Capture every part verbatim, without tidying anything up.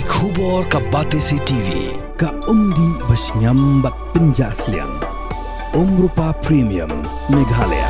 Khubor ka Batesi T V, ka umdih ba shngiam bad pynjah sliang. Umrupa Premium, Meghalaya.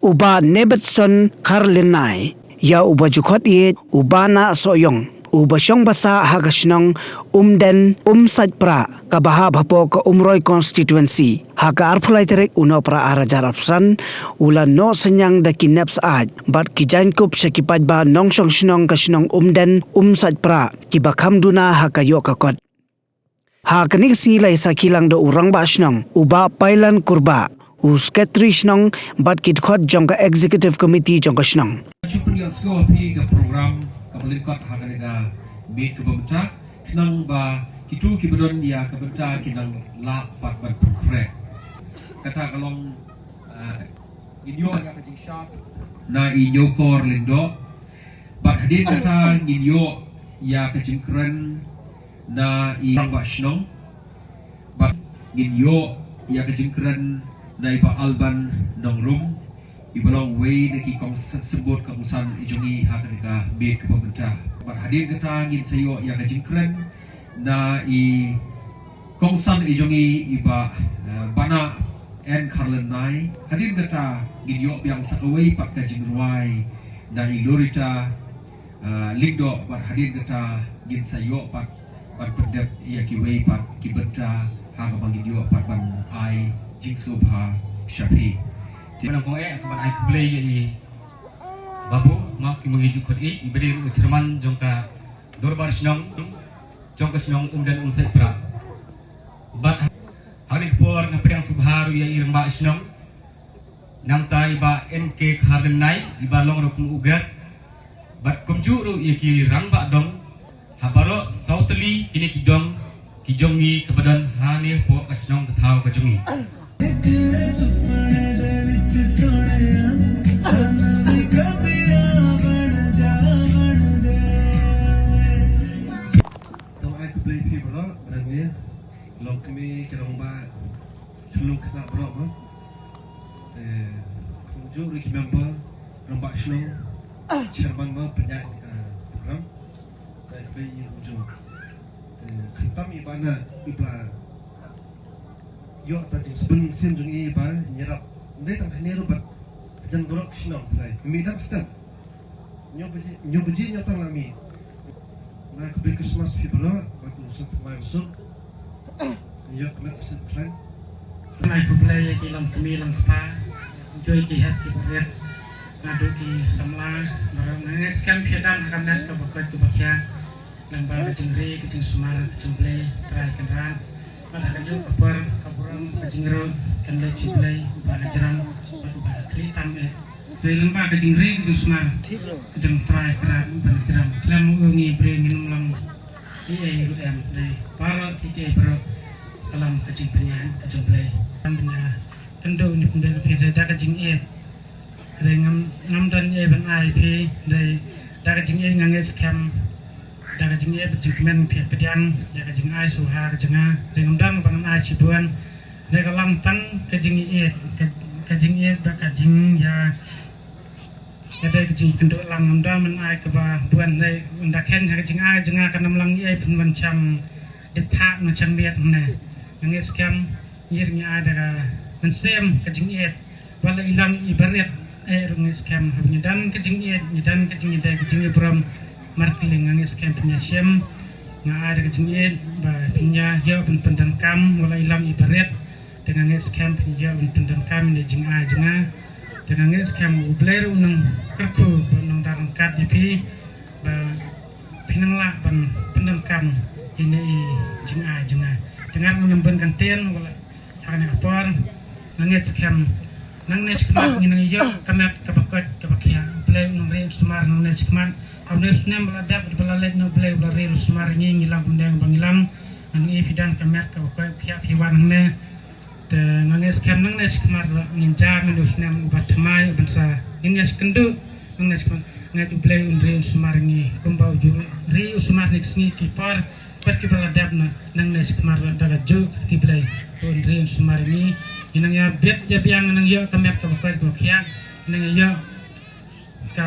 U Bah Nebetson Kharlenai, ïa uba ju khot ïeit u Bah Nah Sohiong, uba shong basa ha ka shnong Umden Umsaitpra, kaba hap hapoh ka Umroi Constituency, ha ka arphew lai tarik u Nohprah ar hajar arphew san, u la noh synñiang da ki nep syaid bad ki jaiñkup sha ki paidbah nongshong shnong ka shnong Umden Umsaitpra, kiba kham duna ha ka ïoh ka kot. Ha kane ka sngi la ïa sakhi lang da u Rangbah Shnong, u Bah Pailan Kurbah, u Secretary Shnong bad ki dkhot jong ka Executive Committee jong ka shnong. Shu pynlong sngewbha phi ka program kaba lyngkot ha kane ka miet kaba mynta, khnang ba kito kiba don ïa ka bynta kin nang lah pat ban pynkhreh. Kata ka long, ah, ngin ïoh ïa ka jingshad na i Hynñiewkor Lyngdoh. Bad hadien kata ngin ïoh ïa ka jingkren na i Rangbah Shnong. Bad ngin ïoh ïa ka jingkren na i Bah Alban Nongrum, iba long uwei na ki kong s-, symbud kongsan i jong ngi ha kane ka miet kaba mynta. Bad hadien kata ngin sa ïoh ïa ka jingkren na i kongsan i jong ngi i Bah, eh, Bah Nah N Kharlenai. Hadien kata ngin ïoh biang sa kawei pat ka jingrwai na i Lorita, eh, Lyngdoh, bad hadien kata ngin sa ïoh pat ban pyndep ïa kiwei pat ki bynta ha kaba ngin ïoh pat ban ai jingsngewbha sha phi. Te mynta kong eh sa ban ai khublei ïa i Babu, ma ki ma ngi ju khot ïeit, iba dei ruh u chairman jong ka Dorbar Shnong jong ka shnong Umden Umsaitpra. Bad ha kane ka por nga pdiang sngewbha ruh ïa i Rangbah Shnong, nangta i Bah N K Kharlenai, iba long ruh kum u guest. Bad kumjuh ruh ïa ki rangbah dong ha baroh saw tylli kine ki dong ki jong ngi kiba don hangne hapoh ka shnong ka thaw ka jong ngi. To ai khublei phi baroh, baroh ngi long kmie ki rangbah, khyllung khynnah baroh mo. Te kumjuh ruh ki member, rangbah shnong, chairman mo, pynïaid ka program. Te khublei ïa kumjuh. Te khamtam i Bah Nah, iba la ïoh ta jingsbun mynsiem jong i ba ïarap. Ym dei tang hangne ruh bad hajan baroh ki shnong trai. Mih dang step. Hynñiew baje, hynñiew baje hynñiew tang la mih. Nga khublei Christmas phi baroh bad u sngewbha thymmai u suk. Ïoh kmen pyrshah khlaiñ. Nga khublei ïa ki long kmie long kpa, jong ki hep ki barit, naduh ki samla baroh. Nga ngeit skhem phi don ha ka met kaba koit kaba khiah. Lyngba ka jingri, ka jingsumar ka jong U Blei Trai Kynrad. Bad ha kajuh ka por ka burom ka jingïaroh kan leit sha U Blei uba hajrong bad uba ha khlieh tam eh. Dei lyngba ka jingri ka jingsumar ka jong U Trai Kynrad uba hajrong. Khlem u ngi briew ngin ym long ei ei ruh em. Dei baroh kiei kiei baroh ka long ka jingpynïaid ka jong U Blei. Kan pynïakynduh ne pynbeit phi dei da ka jingïeit. Dei ngam, ngam don ei ban ai phi, dei da ka jingïeit nga ngeit skhem. Da ka jingïeit bad jingkmen phi pdiang ïa ka jingai sngewbha ka jong nga. Dei ngam don ba ngan ai shibun. Dei ka long tang ka jingïeit, ka, ka jingïeit bad ka jingïa, ka dei ka jingkynduh lang. Ngam don ban ai kaba bun, dei ynda kheiñ ha ka jingai jong nga kan ym long ei ei pynban sham dei phah na shang miet hangne. Nga ngeit skhem Ngi ruh ngi ai da ka mynsiem ka jingïeit. Wat la i long i barit, eh, ruh ngi skhem haba ngi don ka jingïeit, ngi don ka jingïeit, ka jingïeit burom. Markylliang nga ngi skhem pynïashem. Nga ai da ka jingïeit ba pynïa ïoh ban pyndonkam, wat la i long i barit. Te nga ngi skhem pynïa ïoh ban pyndonkam ïa ka jingai jong nga. Te nga ngi skhem U Blei ruh u nang kyrkhu, ba u nang don ryngkat ïa phi. Ba phi nang lah ban pyndonkam ïa kine i jingai jong nga. Te nga ruh ngam bun kyntien, wat la ha kane ka por, nga ngeit skhem. Nangne shakhmat ngi nang ïoh ka met kaba koit kaba khiah. Blei u nang ri u sumar nangne shakhmat. Ha une u snem ba la dep ba la leit na u Blei u la ri u sumar ngi, ngi long kumne ba ngi long. Nga ngeit phi don ka met kaba koit khiah phi wan hangne. Te nga ngeit skhem nangne shakhmat ruh ngin jam ïa une u snem uba thymmai uban sa ngin ïa kynduh. Nangne shakhmat nga ngeit u Blei un ri u sumar ngi kumba u ju ri u sumar ngi ki sngi ki por. Bad kiba la dep na, nangne shakhmat ruh da ka juk ka kti Blei, un ri un sumar ngi. Ngi nang ïa bit ïa biang, nang ïoh ka met kaba koit kaba khiah, nang ïoh ka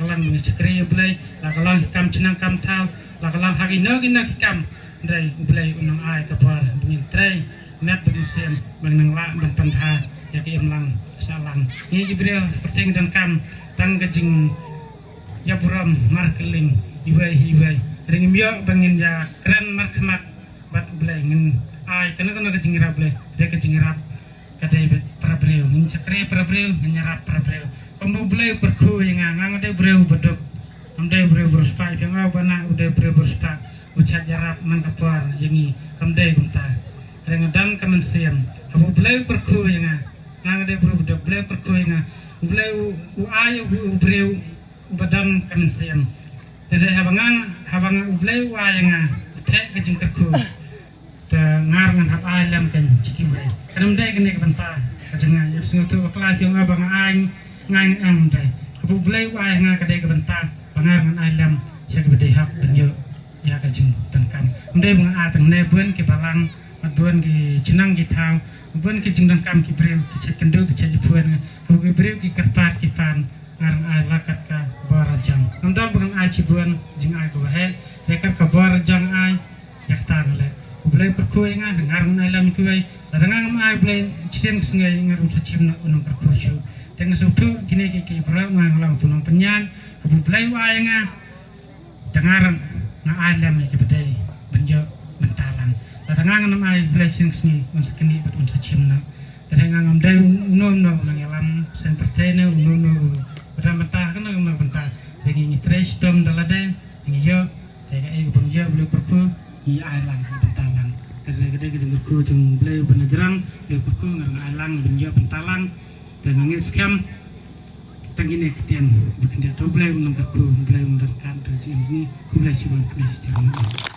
ka long ba ngi shakri ïa U Blei, la ka long ki kam chnong kam thaw, la ka long ha kino kino ki kam. Hynrei U Blei un nang ai ka bor ba ngin trei met bad mynsiem, ba ngin nang lah ban pynbha ïa ka imlang sahlang. Ngi ki briew pyrthei ngi donkam tang ka jingïaburom markylliang iwei iwei. Hynrei ngim ïoh ba ngin ïa kren markhmat bad U Blei, ngin ai kano kano ka jingïarap Blei, dei ka jingïarap ka dei bad para briew. Ngin shakri para briew, ngin ïarap para briew. Kumba U Blei u kyrkhu ïa nga, nga ngam dei briew ba duk, ngam dei briew ba riewspah. Phi ong, oh, ba na u dei briew ba riewspah, u shait ïarap man ka por ïa ngi. Kam dei kumta. Hynrei nga don ka mynsiem. Haba U Blei u kyrkhu ïa nga, nga ngam dei briew ba duk, U Blei u kyrkhu ïa nga. U Blei u, u ai u, u briew uba don ka mynsiem. Te dei haba nga, haba nga U Blei u ai ïa nga, u theh ka jingkyrkhu. Te nga ruh ngan hap ai lem kein sha kiwei. Kan ym dei kane ka bynta ka jong nga. Ïa sngewthuh bakla phi ong ba nga ai, nga ai, ym dei. Haba U Blei u ai ïa nga ka dei ka bynta ba nga ruh ngan ai lem sha kiba dei hok ban ïoh ïa ka jingdonkam. Ym dei ba nga ai tang ne bun ki balang, bad bun ki chnong ki thaw, bun ki jingdonkam ki briew, ki shait kynduh, ki shait ïaphone, haba ki briew ki kyrpad ki pan, nga ruh ngan ai la kat ka bor jong. Ngam don ba ngan ai shibun jingai kaba heh, ïa kat ka bor jong ai ïa kata ngan leh. U Blei u kyrkhu ïa nga, nga ruh ngan ai lem ïa kiwei. Lada nga ngam ai, U Blei shisien ka sngi nga ruh sa shim noh, un nang kyrkhu shuh. Te nga sngewthuh kine ki, ki briew, nga long utu u nongpynïaid, haba U Blei u ai ïa nga, te nga ruh nga ai lem ïa kiba dei ban ïoh bynta lang. Lada nga ngam ai, U Blei shisien ka sngi un sa knieh bad un sa shim noh. Te dei nga ngam dei uno uno u nongïalam seng pyrthei ne uno uno u ba don bynta ha kano kano ka bynta. Te ngi, ngi trei shitom da lade, ngi ïoh, te kaei kaba ngi ïoh U Blei u kyrkhu, ngi ai lang, ngi bynta lang. Te dei ka dei ka jingkyrkhu jong U Blei uba na jrong, U Blei u kyrkhu, nga ruh nga ai lang ban ïoh bynta lang. Te nga ngeit skhem tang kine ki ktien ba khyndiat, to U Blei un nang kyrkhu, U Blei un nang ryngkat bad jingim jong ngi. Khublei shibun, khublei shibun.